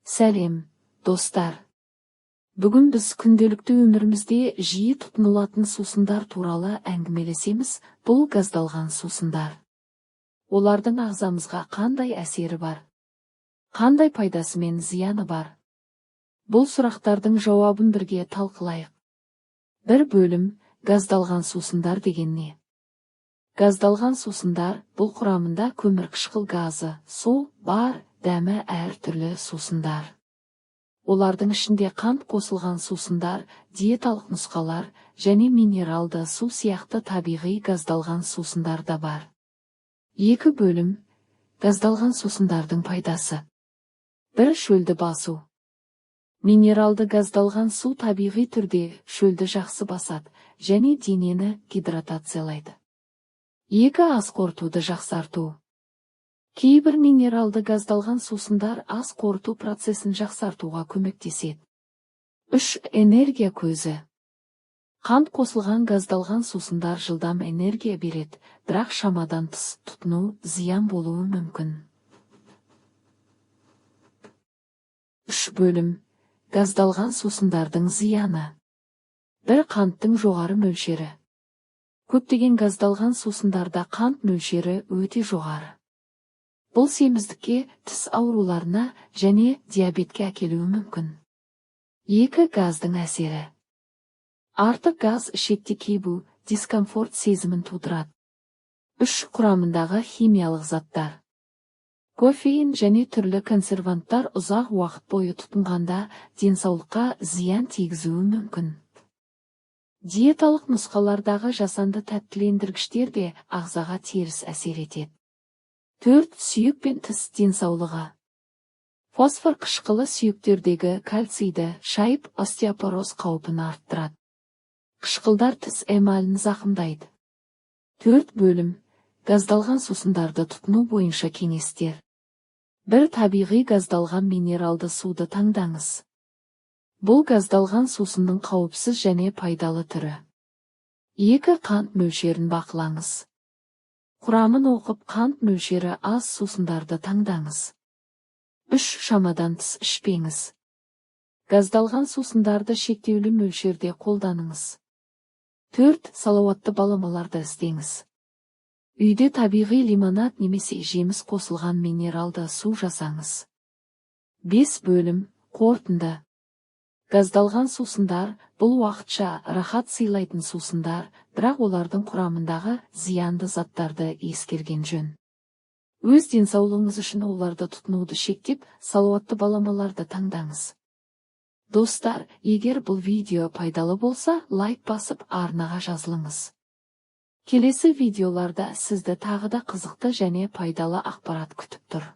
Сәлем, достар! Бүгін біз күнделікті өмірімізде жиі тұтынылатын сусындар туралы әңгімелесеміз. Бұл газдалған сусындар. Олардың ағзамызға қандай әсері бар? Қандай пайдасы мен зияны бар? Бұл сұрақтардың жауабын бірге талқылайық. Бір бөлім: газдалған сусындар деген не? Газдалған сусындар – бұл құрамында көмірқышқыл газы, су бар, дәмі әртүрлі сусындар. Олардың ішінде қант қосылған сусындар, диеталық нұсқалар және минералды су сияқты табиғи газдалған сусындар да бар. Екі бөлім: газдалған сусындардың пайдасы. Бір: шөлді басу. Минералды газдалған су табиғи түрде шөлді жақсы басады және денені гидратациялайды. Екі: ас қорытуды жақсарту. Кейбір минералды газдалған сусындар ас қорыту процесін жақсартуға көмектеседі. Үш: энергия көзі. Қант қосылған газдалған сусындар жылдам энергия береді, бірақ шамадан тыс тұтыну зиян болуы мүмкін. Үш бөлім: газдалған сусындардың зияны. Бір: қанттың жоғары мөлшері. Көптеген газдалған сусындарда қант мөлшері өте жоғары. Бұл семіздікке, тіс ауруларына және диабетке әкелуі мүмкін. Екі: газдың әсері. Артық газ ішекте кебу, дискомфорт сезімін тудырады. Үш: құрамындағы химиялық заттар. Кофеин және түрлі консерванттар ұзақ уақыт бойы тұтынғанда денсаулыққа зиян тигізуі мүмкін. Диеталық нұсқалардағы жасанды тәттілендіргіштер де ағзаға теріс әсер етеді. Төрт: сүйек пен тіс денсаулығы. Фосфор қышқылы сүйектердегі кальцийді шайып, остеопороз қаупін арттырады. Қышқылдар тіс эмалін зақымдайды. Төрт бөлім: газдалған сусындарды тұтыну бойынша кеңестер. Бір: табиғи газдалған минералды суды таңдаңыз. Бұл газдалған сусынның қауіпсіз және пайдалы түрі. Екі: қант мөлшерін бақылаңыз. Құрамын оқып, қант мөлшері аз сусындарды таңдаңыз. Үш: шамадан тыс ішпеңіз. Газдалған сусындарды шектеулі мөлшерде қолданыңыз. Төрт: салауатты баламаларды іздеңіз. Үйде табиғи лимонад немесе жеміс қосылған минералды су жасаңыз. Бес бөлім: қорытынды. Газдалған сусындар – бұл уақытша рахат сыйлайтын сусындар, бірақ олардың құрамындағы зиянды заттарды ескерген жөн. Өз денсаулығыңыз үшін оларды тұтынуды шектеп, салауатты баламаларды таңдаңыз. Достар, егер бұл видео пайдалы болса, лайк басып, арнаға жазылыңыз. Келесі видеоларда сізді тағы да қызықты және пайдалы ақпарат күтіп тұр.